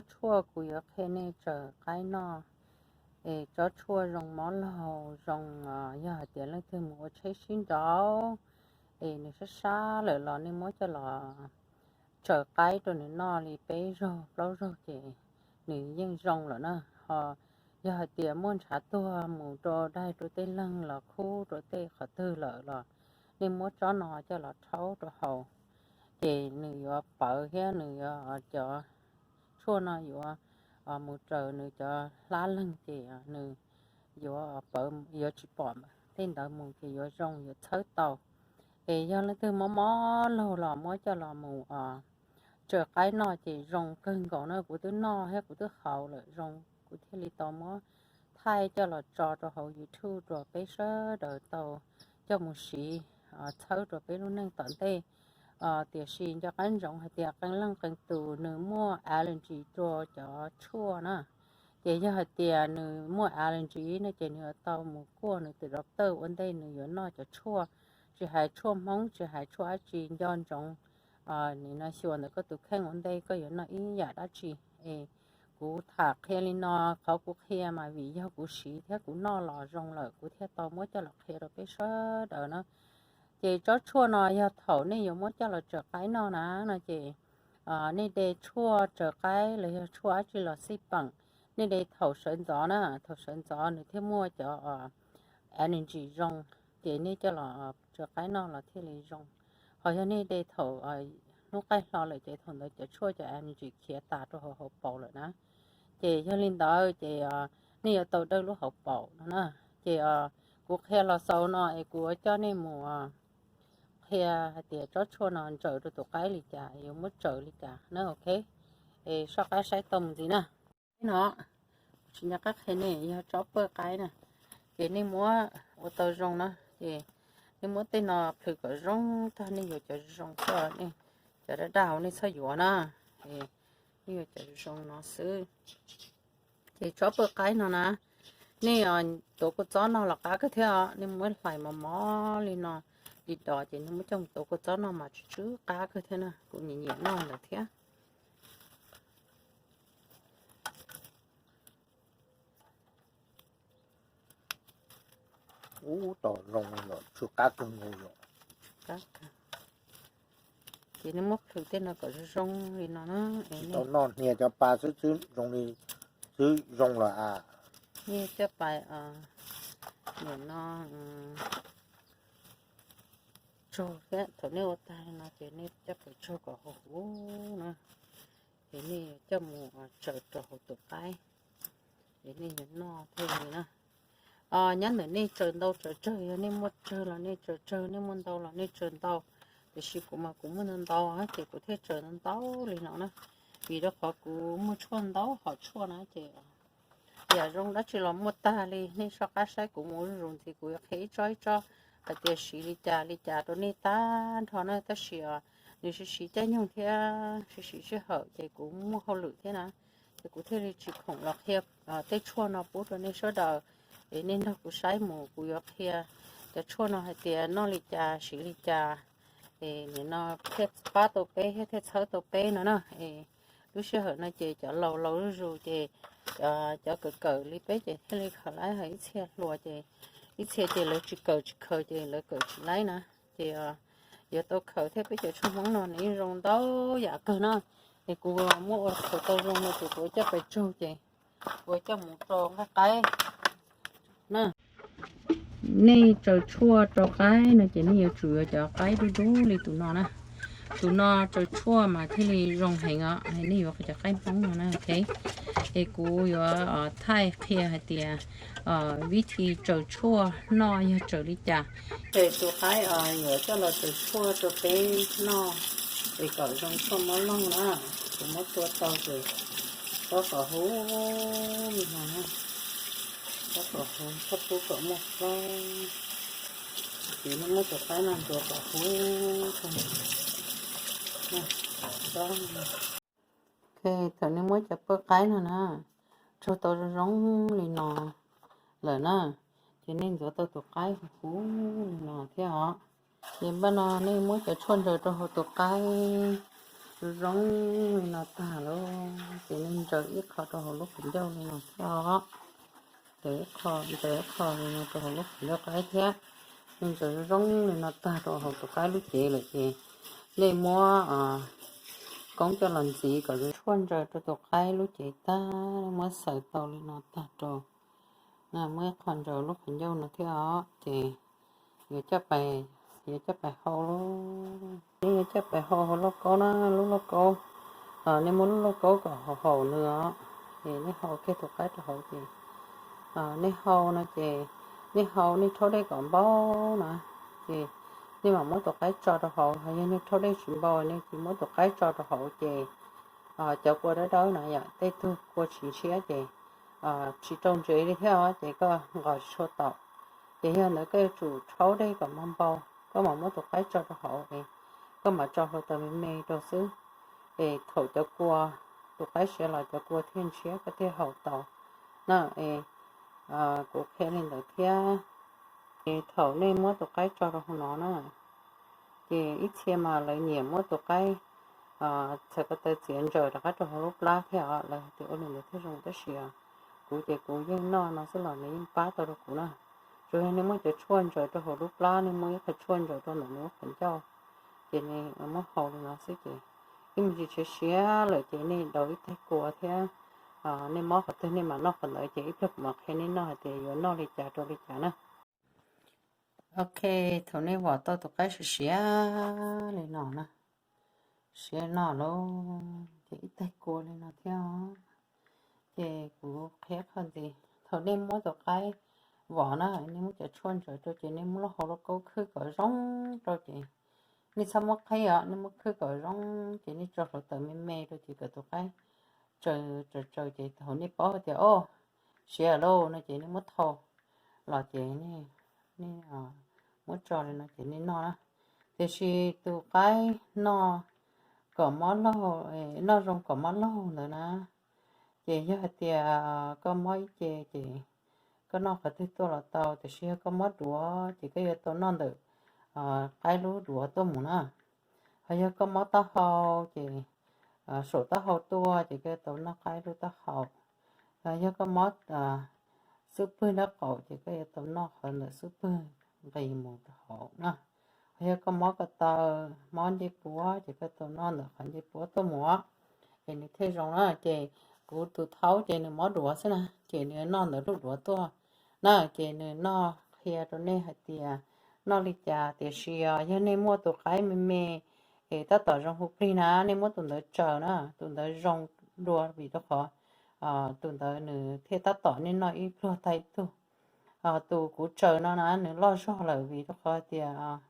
Tsob tshuaj kuv yuav qhia nej tsaws qaib noj, es tsob tshuaj zoo mob laug zoo, yog hais tias leej twg mus ua tsheb sib nraud, es nws sab sab lawm los nej muab coj los tsaws qaib rau nws noj li peb zaug plaub zaug ces nws yeej zoo lawm na. Ho yog hais tias muaj ntshav tuag mus rau daig rau tej leeg los khub rau tej qhov twg lawm los nej muab tsob no coj los rhaub rau haus, ces nws yuav pawv thiab nws yuav, cov tshuaj no yuav mus raws nws cov hlab leeg ces nws yuav pawv, yuav tsis pom tej ntawd mus ces yuav zoo yuav txhawb tau. Es yog leej twg mob mob laug los muab coj los mus tsaws qaib noj ces zoo kawg nkaus na. Kuv twb noj thiab kuv twb haus lawm zoo, kuv thiaj li tau muab thaij coj los tso rau hauv YouTube rau peb sawv daws tau coj mus siv txhawb rau peb lub neej tom ntej. Tiam sis nco qab ntsoov hais tias qee leej qee tus nws muaj allergy rau cov tshuaj na. Ces yog hais tias nws muaj allergy no ces nws yuav tau mus kuaj nws tus doctor ua ntej nws yuav noj cov tshuaj, tsis hais tshuaj Hmoob tsis hais tshuaj dab tsi, nco ntsoov nim no xyuas ntawm koj tus kheej ua ntej koj yuav noj ib yam dab tsi. Es kuv tham qhia li no, qhov kuv qhia mas vim yog kuv siv thiab kuv noj los zoo lawm kuv thiaj tau muab coj los qhia rau peb sawv daws na. Ces tsob tshuaj no yog thaum nej yuav muab coj los tsaws qaib noj na no ces nej de tshuaj tsaws qaib los yog tshuaj dab tsi los xij peem, nej de thaum sawv ntxov na, thaum sawv ntxov nws thiaj muaj cov energy zoo, ces nej coj los tsaws qaib noj los thiaj li zoo. Ho yog nej de thaum hnub qaij hlo lawm ces thaum ntawd cov tshuaj cov energy khiav tas rau hauv hauv paus lawm na. Ces yog li ntawd ces nej yuav tau dawj lub hauv paus no na. Ces kuv qhia los xaus no es kuv yuav coj nej mus qhia hais tias tsob tshuaj no ntsaws rau tus qaib li cas, yuav muab tsaws li cas na, ok. Es soj qab saib tau mus ntxiv na. No, tsis nco qab qhia nej yog tsob pawj qaib na, ces nej muab ua tau zoo na, ces nej muab tej no plhws kom zoo tag, nej yuav cov zoo tso, nej cov daj daj hauv nej txhob yuav na, nej yuav cov zoo no xwb. Ces tsob pawj qaib no na, nej tuav kua txob noj los qab kawg thiab os, nej muab hlais mos mos li no, li dos ces nej muab coj mus tuav kua txob noj mas tsw tsw qab kawg thiab na, kuv nyiam nyiam noj ntawd thiab. Ub, tom zoo los tsw qab kawg nkaus yom. Ces nej muab plhws tej no kom zoo zoo li no na. Tsis tau noj hnia cov pa xwb, xwb zoo li, xwb zoo los a. Nej coj pais nim no tsaug thiab, thaum nej ua tag li no ces nej coj pais tsaug kom huv huv na, ces nej coj mus tsaws rau hauv tus qaib, ces nej yuav noj thiaj li na. Nyob ntawm nej tsaws ntau tsaws tsawg, yog nej muaj tsawg los nej tsaws tsawg, nej muaj ntau los nej tsaws ntau, tiam sis kuv mas kuv muaj ntau ntau ces kuv thiaj tsaws ntau ntau li no na, vim rau qhov kuv muaj tshuaj ntau hom tshuaj na ces yam zoo dab tsi los muaj tag li. Nej soj qab saib kuv mus zuj zus ntxiv kuv yuav qhia ib tsob ib tsob hais tias siv li cas li cas rau nej tag nrho na, tab sis nws siv siv caij nyoog thiab siv siv sij hawm ces kuv muaj hauj lwm thiab na, ces kuv thiaj li tsis khoom los qhia tej tshuaj no pub rau nej sawv daws. Es nej nrog kuv saib mus, kuv yuav qhia cov tshuaj no hais tias noj li cas siv li cas, es nim no thiaj pab tau peb thiab thiaj txhawb tau peb no na. Es lub sij hawm no ces cov laus laus zuj zus ces cov kawm kawm li peb ces thiaj li khaws laib, ho ib txhia hluas ces, ib txhia ces lawv tsis kawm tsis khaws ces lawv kawm tsis laib na. Ces yuav tau khaws thiab, peb cov tshuaj Hmoob no nws yeej zoo ntau yam kawg na. Es kuv muab ua khaws tau zoo no ces kuv coj pais tsaug ces kuv coj mus rau nqaij qaib na. Nej tsaws tshuaj rau qaib no ces nej yuav tsum yuav cov qaib dub dub li tus no na. Tus no tsaws tshuaj mas thiaj li zoo heev os, nej yuav cov qaib Hmoob no na, ok. Es kuv yuav thaij qhia hais tias vib thi tsaws tshuaj noj yog tsaws li cas. Ces tus qaib yuav coj los tsaws tshuaj rau peb noj, es kom zoo tshuaj mob loog na. Kuv muab tua tau ces txhob kom huv li no, txhob kom huv, txhob pub kom muaj plaub. Ces nej muab tus qaib no ntxuav kom huv tag. Ok, thaum nej muab cov pawj qaib no na, tsaug tau zoo zoo li no lawm na, ces nej ntxuav tau tus qaib huv huv li no thiab os. Ces npaj no nej muab cov tshuaj ntsaws rau hauv tus qaib, Zoo li no tag lawm ces nej ntsaws ib qho rau hauv lub qhov ncauj li no thiab os. Ntsaws ib qho, ntsaws ib qho li no rau hauv lub qhov ncauj qaib thiab. Nej ntsaws zoo li no tag rau hauv tus qaib lub cev lawm ces nej muab koob coj los ntxiv kom zoo tshuaj ntsaws rau tus qaib lub cev tag, muab xaws tau li no tag rau, muab ib qho ntsaws lub qhov ncauj no thiab os ces yuav coj pais, yuav coj pais hau lauj. Nej yuav coj pais hau hauv lauj kaub na, lub lauj kaub, nej muab lub lauj kaub kom haum haum nws os, es nej hau kiag tus qaib rau hauv ces nej hau no ces nej hau nej rhaub dej kom npau na, ces nej mam muab tus qaib tso rau hauv. Yog nej rhaub dej tsis npau nej tsis muab tus qaib tso rau hauv ces cov kua dawb dawb na yom, tej tug kua tsis ntshiab ces tsis rau ntsev li thiab os, ces koj nqos tsis tshua taum. Ces yog ntawd koj yuav tsum rhaub dej kom npau npau, koj mam muab tus qaib tso rau hauv es koj mam tso hluav taws me me rau xwb, es thaum cov kua, tus qaib siav los cov kua thiaj ntshiab koj thiaj haus tau na. Es kuv qhia li ntawd thiab. Es thaum nej muab tus qaib tso rau hauv no na, ces ib txhia mas lawv nyiam muab tus qaib txhais ko taw txiav ntsaws rov qab rau hauv lub plab thiab os, lawv hais tias ua li ntawd thiaj zoo tab sis kuv ces kuv yeej noj no xwb los nws yeej pab tau rau kuv na. Tsuas yog nej muab cov tshuaj ntsaws rau hauv lub plab, nej muab ib qho tshuaj ntsaws rau ntawm nws lub qhov ncauj, ces nej muab hau li no xwb ces ib me ntsis siav siav lawm ces nej daus ib tais kua thiab, nej mob qhov twg nej mam noj qhov ntawd, ces ib pliag kuv mam qhia nej noj hais tias yuav noj li cas rau li cas na. Ok, thaum nej vom tau tus qaib siav siav li no na, siav no lawm ces ib tais kua li no thiab os. Ces kuv qhia qhov ntxiv, thaum nej muab tus qaib vom na, nej muab cov tshuaj ntsaws rau ces nej muab lub hauv lauj kaub khwb kom zoo rau ces nej txhob muab qhib os, nej muab khwb kom zoo ces nej tso hluav taws me me rau ces kom tus qaib tsaws tsaws tsaws ces thaum nej paub hais tias o siav lawm no ces nej muab thau los ces nej muab tso li no ces nej noj na. Tiam sis tus qaib noj kom mob laug, noj zoo kom mob laug ntawd na, ces yog hais tias koj mob ib ce ces koj noj qhov twg tuaj los tau, tiam sis yog koj mob duav ces koj yuav tau noj ntawm qaib lub duav tuaj mus na. Ho yog koj mob taub hau ces saum taub hau tuaj ces koj yuav tau noj qaib lub taub hau. Yog koj mob xub pwg nraub qaum ces koj yuav tau noj qhov ntawm xub pwg nqis mus rau hauv na. Ho yog koj mob ko taw, mob ncej puab ces koj tau noj ntawm qhov ncej puab tuaj mus, es nws thiaj zoo na. Ces kuv tus thaub ces nws mob duav xwb na, ces nws noj ntawm lub duav tuaj na. Ces nws noj, qhia rau nej hais tias noj li cas, tiam sis yog nej muaj tus qaib me me es tab tom zoo hu plig na, nej muab tus ntawd tsaws na, tus ntawd zoo dua vim rau qhov tus ntawd nws thiaj tab tom nej noj ib pluag tag ib tug. Tus kuv tsaws no na nws loj zog lawm vim rau qhov tias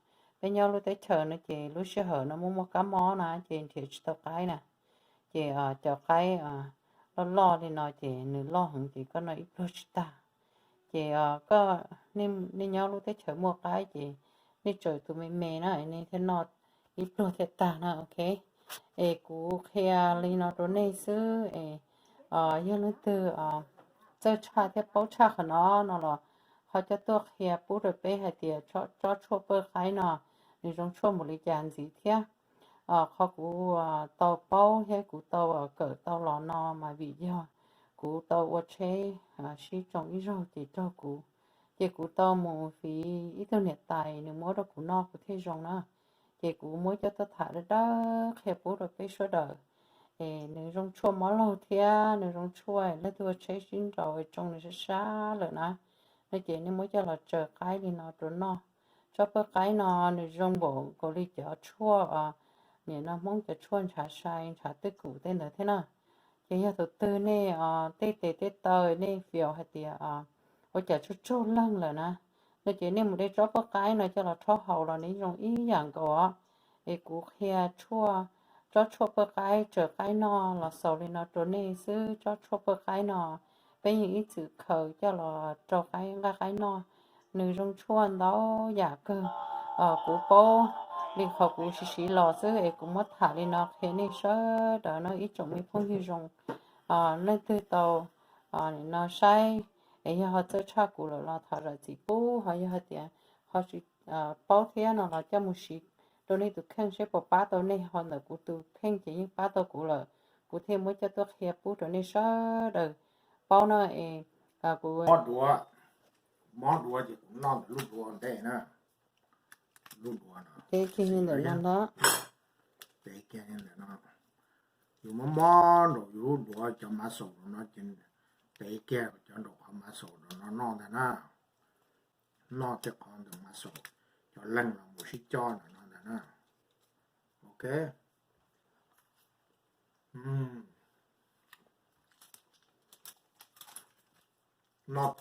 peb nyob lub teb chaws no ces lub sij hawm no muaj muaj kab mob na ces nrhiav tsis tau qaib na. Ces cov qaib loj loj li no ces nws loj heev ces koj noj ib pluag tsis tag. Ces koj, nej nyob lub teb chaws muaj qaib ces nej tsaws tus me me na nej thiaj noj ib pluag thiaj tag na, ok. Es kuv qhia li no rau nej xwb es yog leej twg txawj tshaj thiab paub tshaj qhov no no los ho coj tuaj qhia pub rau peb hais tias tsob tshuaj pawj qaib no nws zoo tshuaj npaum li cas ntxiv thiab. Qhov kuv tau paub thiab kuv tau kawm tau los no mas vim yog kuv tau ua tsheb sib tsoo ib zaug ces raug kuv, ces kuv tau mus fiv ib tug niam tais nws muab rau kuv noj kuv thiaj zoo na. Ces kuv muab coj tuaj tham dawb dawb qhia pub rau peb sawv daws. Es nws zoo tshuaj mob laug thiab nws zoo tshuaj leej twg ua tsheb sib nraus tsoo nws sab sab lawm na, no ces nej muab coj los tsaws qaib li no rau noj. Tsob pawj qaib no nws zoo npaum nkaus li cov tshuaj, nim no Hmoob cov tshuaj ntshav sai ntshav twj kum tej ntawd thiab na. Ces yog tus twg nej tej tes tej taw nej fiaus hais tias ua cas tsaug tsaug leeg lawm na, no ces nej mus de tsob pawj qaib no coj los rhaub haus los nws zoo ib yam nkaus os. Es kuv qhia tshuaj, tsob tshuaj pawj qaib tsaws qaib noj los xaus li no rau nej xwb. Tsob tshuaj pawj qaib no peb yeej ib txwm khaws coj los rau qaib nqaij qaib noj, nws zoo tshuaj ntau yam kawg. Kuv paub li qhov kuv siv siv los xwb es kuv muab tham li no qhia nej sawv daws no ib tsoom me phooj ywg zoo. Leej twg tau nim no saib es yog ho txawj tshaj kuv lawm los thov zam txim pub, ho yog hais tias ho tsis paub thiab no los coj mus siv rau nej tus kheej seb puas pab tau nej, ho ntawm kuv tus kheej ces yeej pab tau kuv lawm, kuv thiaj muab coj tuaj qhia pub rau nej sawv daws paub no es kuv duav, mob duav ces kuv noj ntawm lub duav ntej na, lub duav no, ntawm no ntag, ntawm no, yus mob mob nraum yus lub duav cov mav xaus no ces tev kiag cov nraum qhov mav xaus no noj ntag na, noj tej qhov ntawm mav xaus, cov leeg los mus sib coj ntawm no ntag na. Ok, noj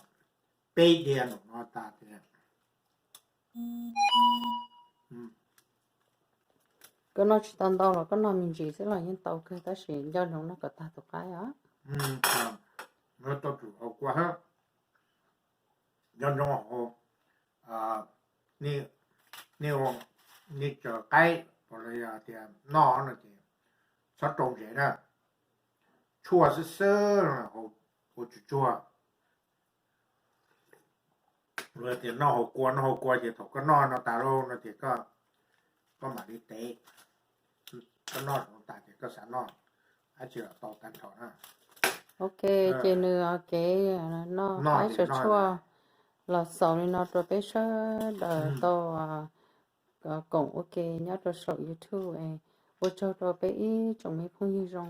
peb diav nraum no tas tias, koj noj tsis tau ntau los koj noj me ntsis xwb los yeej tau kawg tab sis nco ntsoov noj kom tag tus qaib os. Tau tsum haus kua hab, nco ntsoov haus, nej tsaws qaib los yog tias noj no ces txhob rau ntsev na, tshuaj xwb xwb, ua tsuag tsuag. Luag tias noj haus kua, noj haus kua ces thaum koj noj no tas lauj no ces koj mam li tev, koj noj tas ces koj xav noj dab tsi los tau tag nrho na. Ok, ces nws kev noj qaib tsaws tshuaj los xaus li no rau peb sawv daws tau koom ua ke nyob rau saum YouTube. Ua tsaug rau peb ib tsoom me phooj ywg zoo.